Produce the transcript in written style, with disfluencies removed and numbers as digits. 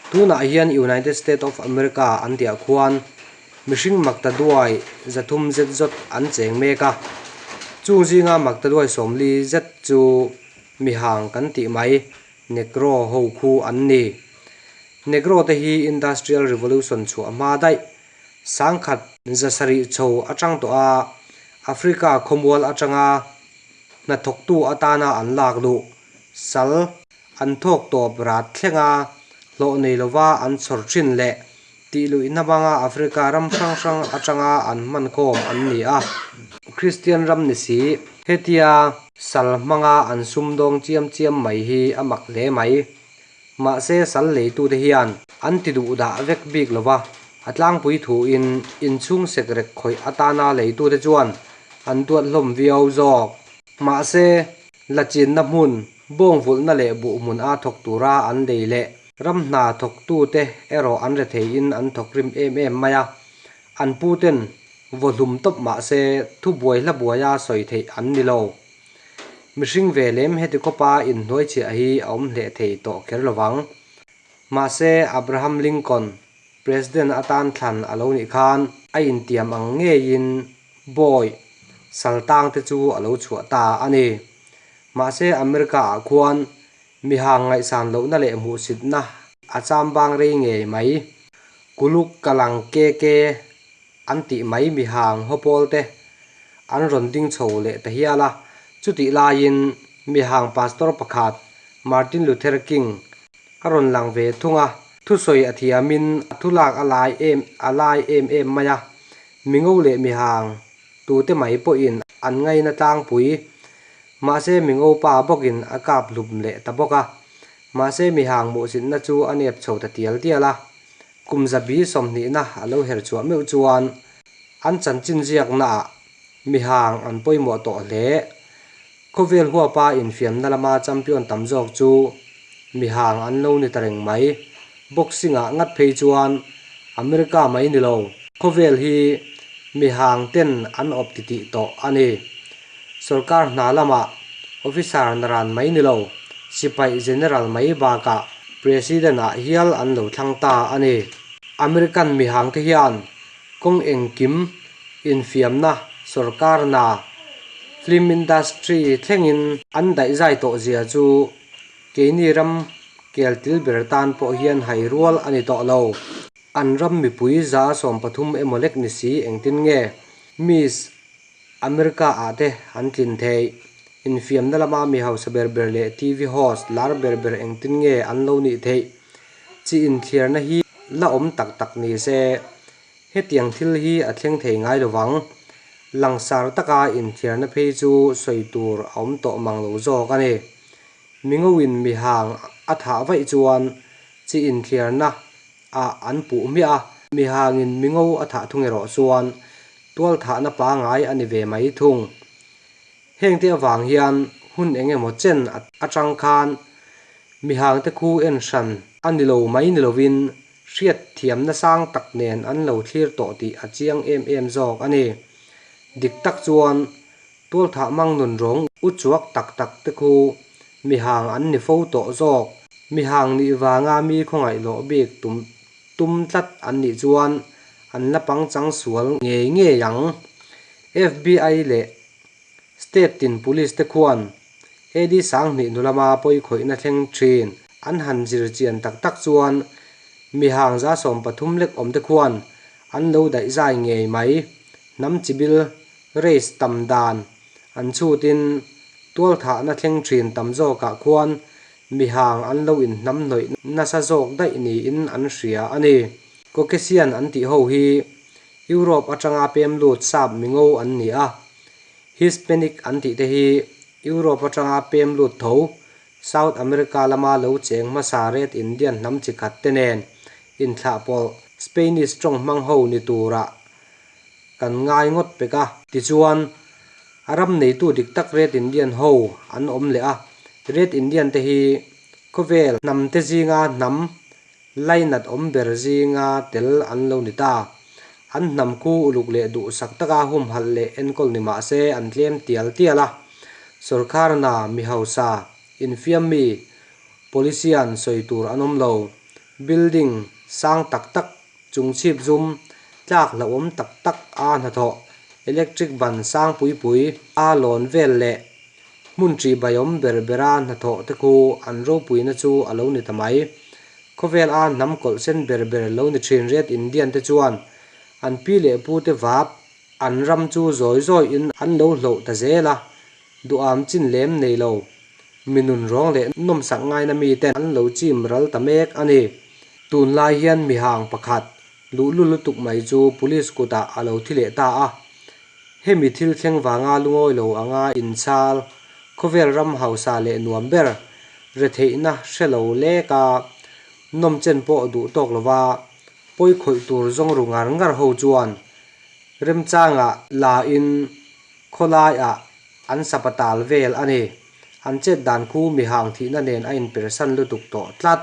Tunah hian United State of America an tihah khuan mihring maktaduai 300 zet zawt an cheng mek a. Chung zinga maktaduai 40 zet chu mihang kan tih mai Negro ho khu an ni. Negro te hi Industrial Revolution chhuah hma daih 1700 chho atang tawh a Africa khawmual atanga hnathawktu atana an lak luh sal an thawk tawp rat thlenga hlawh nei lova an chhawr thin leh tih luihna hmanga Africa ram hrang hrang atanga an hman khawm an ni a. Kristian ram ni si, hetia sal hmanga an sumdawng chiam chiam mai hi a mak hle mai. Mahse sal leitute hian an ti duh dah vek bik lova, a tlangpui thuin inchhung sekrek khawih atana leitute chuan an duat hlawm viau zawk. Mahse, la chinna hmun, bawng vulhna leh buh hmun a thawk tura an lei leh ram hna thawktute erawh an retheiin an thawk rim em em mai a, an puten vaw hlum tawp mahse thubuai hla buaia sawi theih an ni lo. Mihring ve lem heti khawpa inhnuai chhiah hi a awm hleh thei tawh kher lovang. Mahse, Abraham Lincoln, President atan thlan a lo nih khan a intiam ang ngeiin bawi saltang te chu a lo chhuah ta a ni. Mahse, America ah khuan mihang ngaihsan lohna leh hmuhsitna a chambang rei ngei mai. Kuluk kalang ke ke an tih mai mihang hawpawl te an rawn ding chho leh ta hial a. Chutih laiin mihang pastor pakhat Martin Luther King a rawn lang ve thung a, thusawi a thiamin a thulak a lai em a lai em em mai a, mingo leh mihang tute mai pawhin an ngaina tlangpui. Mahse mingo pa bawkin a kap hlum leh ta bawk a. Mahse mihang muhsitna chu a nep chho ta tial tial a. Kum zabi sawmhnihna a lo her chhuah meuh chuan an chanchin ziaknaah mihang an pawimawh tawh hle. Khawvel huapa infiamna lama champion tam zawk chu mihang an lo ni ta reng mai. Boxing-ah ngat phei chuan America mai ni lo, khawvel hi mihang ten an awp titih tawh a ni. Sorkar hna lamah officer naran mai ni lo, sipai general mai bakah President-ah hial an lo thlang ta a ni. American mihangte hian kawng engkim infiamna sorkarna film industry thlengin an daihzai tawh zia chu keini ram kel til ber tan pawh hian hai rual a ni tawh lo. An ram mipui 130 emaw lek ni si engtin nge Miss America ah te an tlin thei. Infiamna lama mi hausa ber ber leh TV host lar ber ber engtin nge an lo nih theih? Chi inthliarna hi la awm tak tak ni se, hetiang thil hi a thleng thei ngai lovang. Langsar taka inthiarna phei chu sawi tur a awm tawh mang lo zawk a ni. Mingoin mihang a thah vaih chuan chi inthliarna ah an puh hmiah a, mihangin mingo a thah thung erawh chuan tualthahna pangai a ni ve mai thung. Hengte avang hian hun eng emaw chen atang khan mihangte khu en hran a ni lo mai ni lovin hriat thiamna sang tak nen an lo thlir tawh tih a chiang em em zawk a ni. Dik tak chuan tualthah mang nun rawng u chuak tak tak te khu mihang an ni fo tawh zawk. Mihang nih vanga mi khawngaih lawh bik tum tum tlat an nih chuan an la pangchang sual ngei ngei ang. FBI leh State tin Police te khuan AD 2000 hnu lama pawikhawihna thleng thin an han zir chian tak tak chuan mihang 13 lek awm te khuan an lo daih zai ngei mai. Hnam chibil race tam dan an chhutin tualthahna thleng thin tam zawkah khuan mihang an lo inhnam hnawih nasa zawk daih niin an hria a ni. Caucasian an tih ho hi Europe atanga pem lut sap mingo an ni a, Hispanic an tih te hi Europe atanga pem lut tho South America lama lo cheng hmasa Red Indian hnam chi khat te nen inthlah pawlh Spainish tawng hmang ho ni turah kan ngai ngawt pek a. Tichuan, a ram neitu dik tak Red Indian ho an awm leh a, Red Indian te hi khawvel hnam te zinga hnam lainat awm ber zinga tel an lo ni ta. An hnam khu uluk leh duhsak taka humhalh leh enkawl ni mah se an tlem tial tial a. Sorkarna mi hausa, infiam mi, polician sawi tur an awm lo. Building sang tak tak chung chhip zum tlak hlauhawm tak tak a hnathawh electric ban sang pui pui a lawn vel leh hmun ṭih baiawm ber bera hnathawh te khu an ropuina chu a lo ni ta mai. Khawvel a hnam kawlh sen ber ber lo ni ṭhin Red Indian te chuan an pi leh pu te vap an ram chu zawi zawi in an lo hloh ta zel a, duham chin lem nei lo. Mi nun rawng leh nawmsak ngaina miten an lo chim ral ta mek a ni. Tunlai hian mihang pakhat luhlul lutuk mai chu police kutah a lo thi leh ta a. Hemi thil thleng vanga lungawi lo anga inchhal khawvel ram hausa leh nuam ber retheihna hre lo lek a, nawmchen pawh duh tawk lova pawi khawih tur zawng ru ngar ngar ho chuan remchangah la in khawlaiah An sapatal vel a ni. An chet dan khu mihang thihna nen a inpersan lutuk tawh tlat.